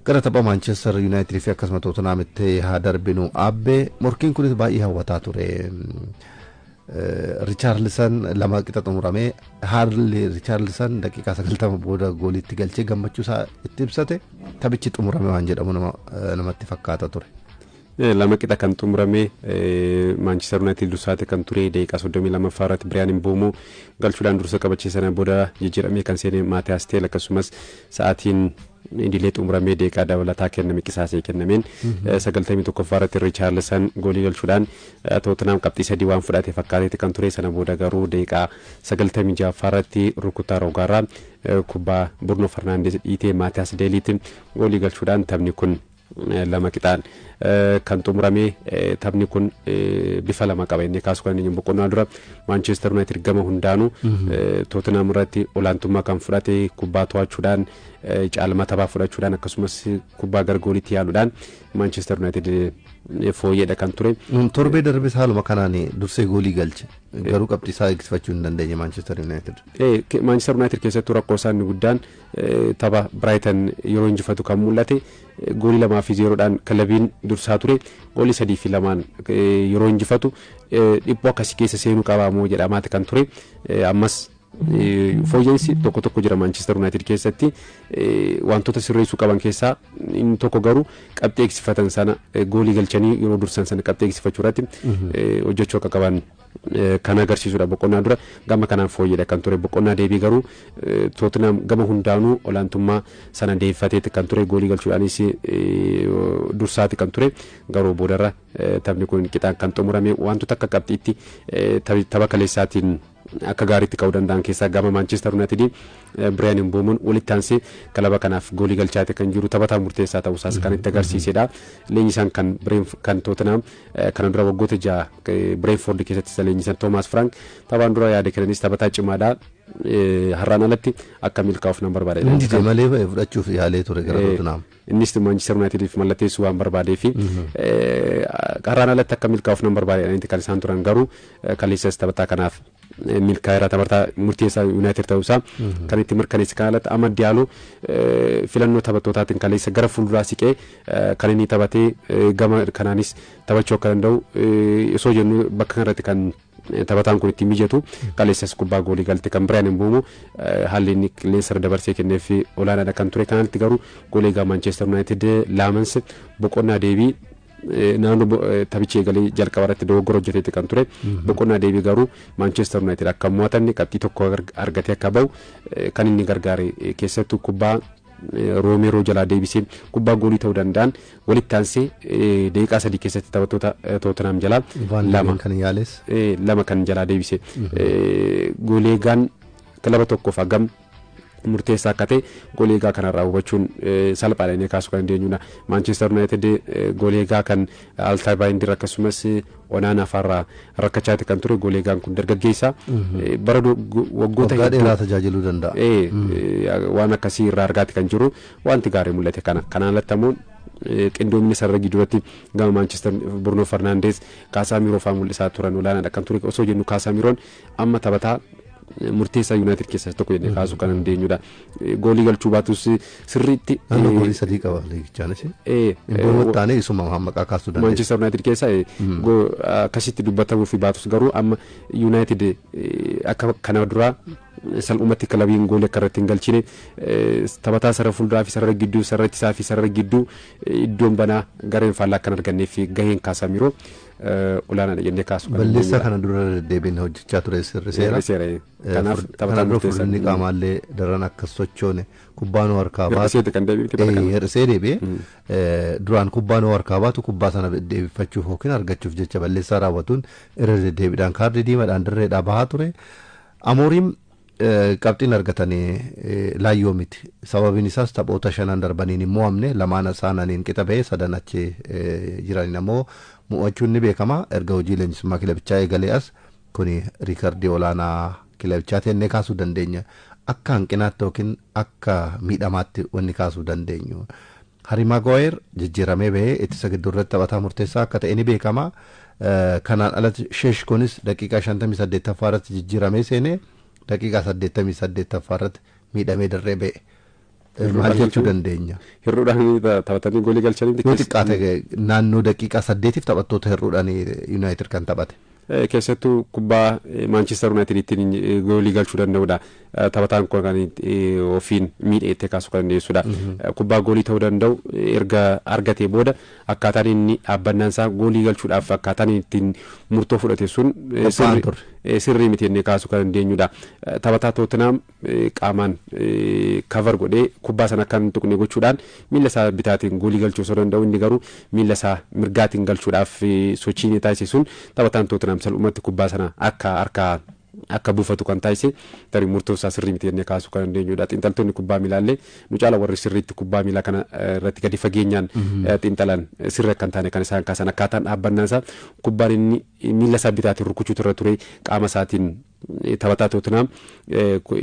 Gara tapha Maanchestar Yuunaayitid fi akkasuma Tootenaamitti haa darbinu. Abbee, morkiin kunis baay'ee hawwataa ture. Richaarlisan 2 qixa xumuramee, haalli Richaarlisan daqiiqaa 90 booda gooliitti galchee gammachuu isaa itti ibsate, taphichi xumurame waan jedhamu namatti fakkaata ture. 2 qixa kan xumurame, Maanchister Yuunaayitid dursaate kan ture. Daqiiqaa 32ffaa irratti Biriyaan Mboomoo galchuudhaan dursa qabachee, sana booda jijjiiramee kan seene Maatiyaas Teel akkasumas sa'aatiin idilee xumuramee daqiiqaa dabalataa kenname qisaasee kennameen 91ffaa irratti Richaarlisan goolii galchuudhaan Tootenaam qabxii 3 waan fudhate fakkaateeti kan ture. Sana booda garuu daqiiqaa 96ffaa irratti rukutaa rogaarraa kubbaa Burno Farnaandes dhiitee Maatiyaas Deeliitti goolii galchuudhaan taphni kun 2 qixaan kan xumurame. Taphni kun bifa lama qaba inni kaasu kan inni boqonnaa dura Maanchestar Yuunaayitid gama hundaanuu Tootenaam irratti olaantummaa kan fudhate, kubbaa to'achuudhaan, caalmaa taphaa fudhachuudhaan, akkasumas kubbaa gara gooliitti yaaluudhaan Maanchestar Yuunaayitid fooyyeedha kan ture. Torbee darbes haaluma kanaan dursee goolii galche, garuu qabxii isaa eegsifachuu hin dandeenye Maanchestar Yuunaayitid. Maanchestar Yuunaayitid keessattuu rakkoo isaa inni guddaan tapha Biraayiten yeroo injifatu kan mul'ate, goolii 2 fi 0dhaan kilabiin dursaa ture goolii 3 fi 2n yeroo injifatu dhiphoo akkasii keessa seenuu qabaamoo jedhamaati kan ture. Ammas fooyya'insi tokko tokko jira Maanchestar Yuunaayitid keessatti. Wantoota sirreessuu qaban keessaa inni tokko garuu qabxii eegsifatan sana, goolii galchanii yeroo dursan sana qabxii eegsifachuu irratti hojjechuu akka qaban kan agarsiisudha. Boqonnaa dura gama kanaan fooyyedha kan ture. Boqonnaa deebii garuu Tootenaam gama hundaanuu olaantummaa sana deeffateeti kan ture, goolii galchuudhaanis dursaati kan ture. Garuu boodarra taphni kun qixaan kan xumurame. Wantoota akka qabxiitti tapha kaleessaatiin akka gaariitti ka'uu danda'an keessaa gama Maanchestar Yuunaayitid Biriyaan Mboomoon walitti aansee kilaba kanaaf goolii galchaate kan jiru, taphataa murteessaa ta'uusaas kan itti agarsiisedha. Leenjisaan kan Tootenaam kana dura waggoota 6 Bireenfoord keessatti isa leenjisan Toomaas Frank taphaan dura yaada kennanis taphataa cimaadha. Har'aan alatti akka milkaa'uuf nan barbaada. Inni malee fudhachuuf yaalee ture gara Tootenaam. Innis Maanchestar Yuunaayitediif mallatteessuu waan barbaadee fi har'aan alatti akka milkaa'uuf nan barbaada kan isaan turan. Garuu kaleessas taphataa kanaaf milkaa'eera, taphataa murteessaa Yuunaayitid ta'uusaa kan itti mirkaneesse. Kan alatti Amad Diyaaloo filannoo taphattootaatiin kaleessa gara fuulduraa siqee kan inni taphatee, gama kanaanis taphachuu akka danda'u osoo jennu bakka kanarratti kan taphataan kun ittiin mijatu kaleessas kubbaa goolii galte kan Biriyaan Mboomoo haalli inni qilleensa irra dabarsee kenneef olaanaadha kan ture. Kanatti garuu goolii egaa Maanchestar Yuunaayitid Laamans boqonnaa deebii naannoo taphichi eegalee jalqaba irratti dogoggora hojjeteeti kan ture. Boqonnaa deebii garuu Maanchestar Yuunaayitid akka mo'atanne, qabxii 1 argatee akka bahu kan inni gargaare, keessattuu kubbaa Roomeeroo jalaa deebisee kubbaa goolii ta'uu danda'an walitti aansee daqiiqaa 3 keessatti taphattoota Tootenaam jalaa lama kan yaales lama kan jalaa deebise. Goolii eegaan kilaba tokkoof hagam murteessaa akka ta'e goolii eegaa kanarraa hubachuun salphaadha inni kaasuu kan dandeenyudha. Maanchestar Yuunaayitid goolii eegaa kan Altay Baayindir akkasumas Onaanaa fa'arraa rakkachaati kan ture. Goolii eegaan kun dargaggeessa. Bara waggoota Waggaa dheeraa tajaajiluu danda'a. Waan akkasii irraa argaati kan jiru, wanti gaarii mul'ate kana. Kanaan alatti ammoo qindoomina sarara gidduutti gama Maanchestar Bruno Fernandes, Kaasamiroo fa'aa mul'isaa turan olaanaadha kan ture osoo jennu, Kaasamiroon amma taphataa murteessaa Yuunaayitid keessaa tokko jennee kaasuu kan dandeenyudha. Goolii galchuu baatus sirriitti. Naannoo goolii 3 qaba liigichaanis. Mboomoo taanee isuma maqaa kaasuu dandeenya. Maanchestar Yuunaayitid keessaa akkasitti dubbatamuu fi baatus garuu amma Yuunaayitid akka kana duraa salphumatti kilabiin goolii akka irratti hin galchine, taphataa sarara fuulduraa fi sarara gidduu, sarara ittisaa fi sarara gidduu iddoon banaa gareen faallaa akka hin arganneef gaheen Kaasamiroo olaanaadha jennee kaasuu kan Balleessaa kana dura deddeebiin hojjechaa ture sirriseera. Kanaaf taphataa murteessaa. Furdinni qaamaallee daran akka sochoone kubbaan harkaa baatu. Kan deebi'e. Hir'isee deebi'e. Duraan kubbaan harkaa baatu kubbaa sana deebifachuuf yookiin argachuuf jecha balleessaa raawwatuun irra deddeebiidhaan kaardii diimaadhaan dirreedhaa bahaa ture. Amooriim qabxiin argatanii laayyoo miti. Sababiin isaas taphoota shanan darbaniin hin mo'amne, lamaan isaaniin qixa ba'ee sadan achi jiraniin ammoo mo'achuun ni beekama. Erga hojii leenjisummaa kilabichaa eegalee as kuni riikardii olaanaa kilabichaa ta'ennee kaasuu dandeenya. Akka hanqinaatti yookiin akka miidhamaatti wanni kaasuu dandeenyu. Harry Maguire jijjiiramee bahee ittisa gidduu irratti taphataa murteessaa akka ta'e ni beekama. Kanaan alatti Sheeshkoonis daqiiqaa 58ffaa irratti jijjiiramee seenee daqiiqaa 88ffaa irratti miidhamee dirree ba'e. Maal jechuu dandeenya? Hir'uudhaan taphatanii goolii galchanii. Yoo xiqqaate naannoo daqiiqaa 8 taphattoota hir'uudhaan Yuunaayitid kan taphate. Keessattuu kubbaa Maanchister Yuunaayitid ittiin goolii galchuu danda'udha. Taphataan kun kan ofiin miidhee kaasuu kan dandeessudha. Kubbaa goolii ta'uu danda'u erga argatee booda akkaataan inni dhaabbannaan isaa goolii galchuudhaaf akkaataan inni ittiin murtoo fudhate sun sirrii miti inni kaasuu kan dandeenyudha. Taphataa Tootenaam qaamaan kavar godhee kubbaa sana akka hin tuqne gochuudhaan miila isaa bitaatiin goolii galchuu osoo danda'u inni garuu miila isaa mirgaatiin galchuudhaaf sochii inni taasise sun taphataan Tootenaam salphumatti kubbaa sana akka harkaa akka buufatu kan taasise tarii murtoo isaa sirrii miti jennee kaasuu kan dandeenyudha. Xiinxaltoonni kubbaa miilaallee nu caala warri sirriitti kubbaa miilaa kana irratti gadi fageenyaan xiinxalan sirri akka hin taane kan isaan kaasan akkaataan dhaabbannaan isaa kubbaan inni miila isaa bitaatiin rukuchuutu irra ture qaama isaatiin taphataa Tootenaam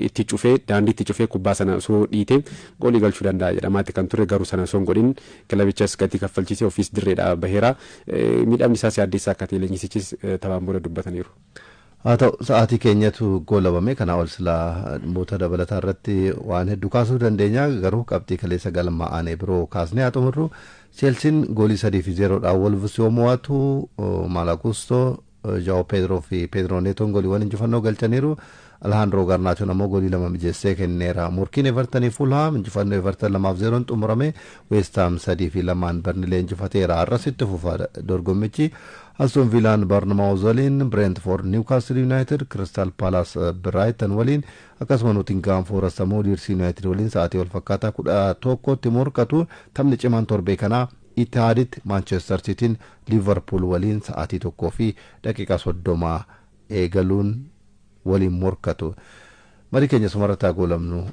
itti cufee daandii itti cufee kubbaa sana osoo dhiite goolii galchuu danda'a jedhamaatti kan ture garuu sana osoo hin godhin kilabichas gatii kaffalchiisee ofiis dirreedhaa baheera. Miidhamni isaas yaaddeessaa akka ta'e leenjisichis taphaan booda dubbataniiru. Haa ta'u sa'aatii keenyatu goolabame kanaa ol silaa dhimmoota dabalataa irratti waan hedduu kaasuu dandeenya garuu qabxii kaleessa galmaa'an biroo kaasnee haa xumurru. Cheelsiin goolii 3-0dhaan Wolves yoo mo'atu Malagusto Joao Pedro fi Pedro Neetoon gooliiwwan injifannoo galchaniiru. Alejandro Garnaachoon ammoo goolii 2 mijeessee kenneera. Morkiin Evertonii Fulham injifannoo Everton 2-0 xumurame. West Ham 3-2 Burnley injifateera. Har'as itti fufa dorgommichi. Aston Villaan Bournemouth waliin, Brentford Newcastle United, Crystal Palace Brighton waliin akkasuma Nottingham Forest ammoo Leeds United waliin sa'aatii wal fakkaataa 11tti morkatu. Taphni cimaan torbee kanaa Itihaaditti Manchester Cityin Liverpool waliin sa'aatii 1:30 eegaluun waliin morkatu. Marii keenya sumarratti haa goolabnu.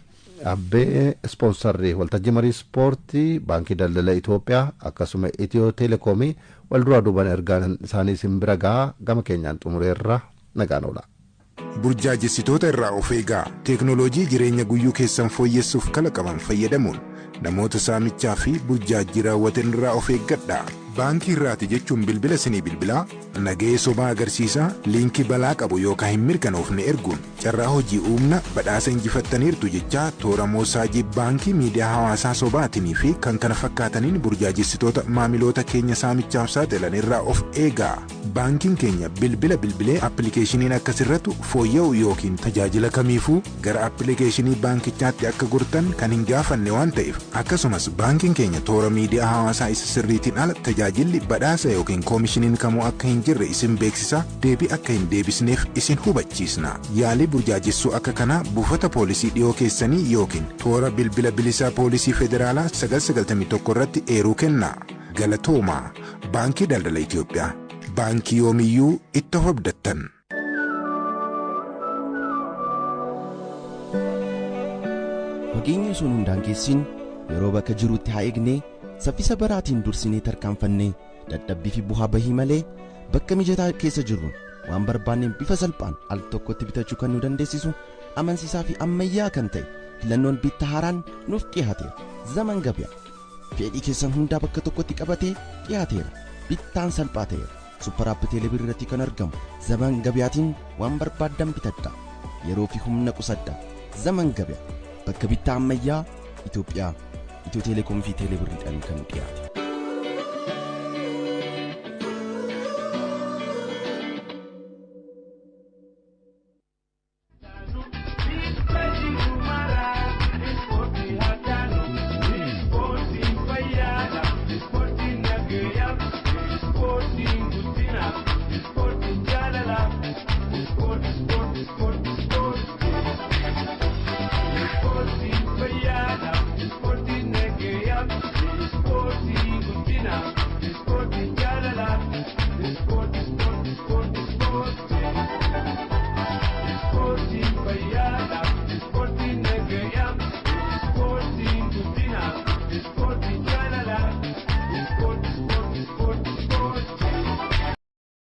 Abbee ispoonsarri waltajjii marii ispoortii Baankii Daldala Itoophiyaa akkasuma Itiyoo Telekoomii wal duraa duubaan ergaan isaanii isin bira gahaa gama keenyaan xumureerra nagaan oola. Burjaajessitoota irraa of eegaa. Teeknooloojii jireenya guyyuu keessan fooyyessuuf kalaqaman fayyadamuun namoota saamichaa fi burjaajii raawwatan irraa of eeggadha. Baankii irraati jechuun bilbila isinii bilbilaa nagahee sobaa agarsiisaa liinkii balaa qabu yookaan hin mirkanoofne erguun carraa hojii uumna badhaasa injifattaniirtu jechaa toora moosaajii baankii miidiyaa hawaasaa sobaatinii fi kan kana fakkaataniin burjaajessitoota maamiloota keenya saamichaaf saaxilan irraa of eegaa. Baankiin keenya bilbila bilbilee appilikeeshiniin akkasirrattu fooyya'u yookiin tajaajila kamiifuu gara appilikeeshinii baankichaatti akka gortan kan hin gaafanne waan ta'eef akkasumas baankiin keenya toora miidiyaa hawaasaa isa sirriitiin ala tajaajilli badhaasa yookiin koomishiniin kamuu akka hin jirre isin beeksisa deebii akka hin deebisneef isin hubachiisna. Yaalii burjaajessuu akka kanaa buufata poolisii dhiyoo keessanii yookiin toora bilbila bilisaa poolisii federaalaa 991 irratti eeruu kenna. Galatooma. Baankii Daldala Itoophiyaa. Baankii yoomiyyuu itti of abdattan. Fageenya sun hundaan keessin yeroo bakka jirutti haa eegnee saffisa baraatiin dursinee tarkaanfannee dadhabbii fi bu'aa bahii malee bakka mijataa keessa jirru waan barbaanneen bifa salphaan al tokkotti bitachuu kan nu dandeessisu amansiisaa fi ammayyaa kan ta'e filannoon bittaa haaraan nuuf dhiyaateera. Zaman gabiyaa fedhii keessan hundaa bakka tokkotti qabatee dhiyaateera. Bittaan salphaa ta'eera. Supper App Teelebirrii irratti kan argamu Zaman Gabiyaatiin waan barbaaddan bitadha. Yeroo fi humna qusadha. Zaman Gabiyaa bakka bittaa ammayyaa Itoophiyaa Itiyoo Telekoom fi Teelebirriidhaan kan dhiyaate.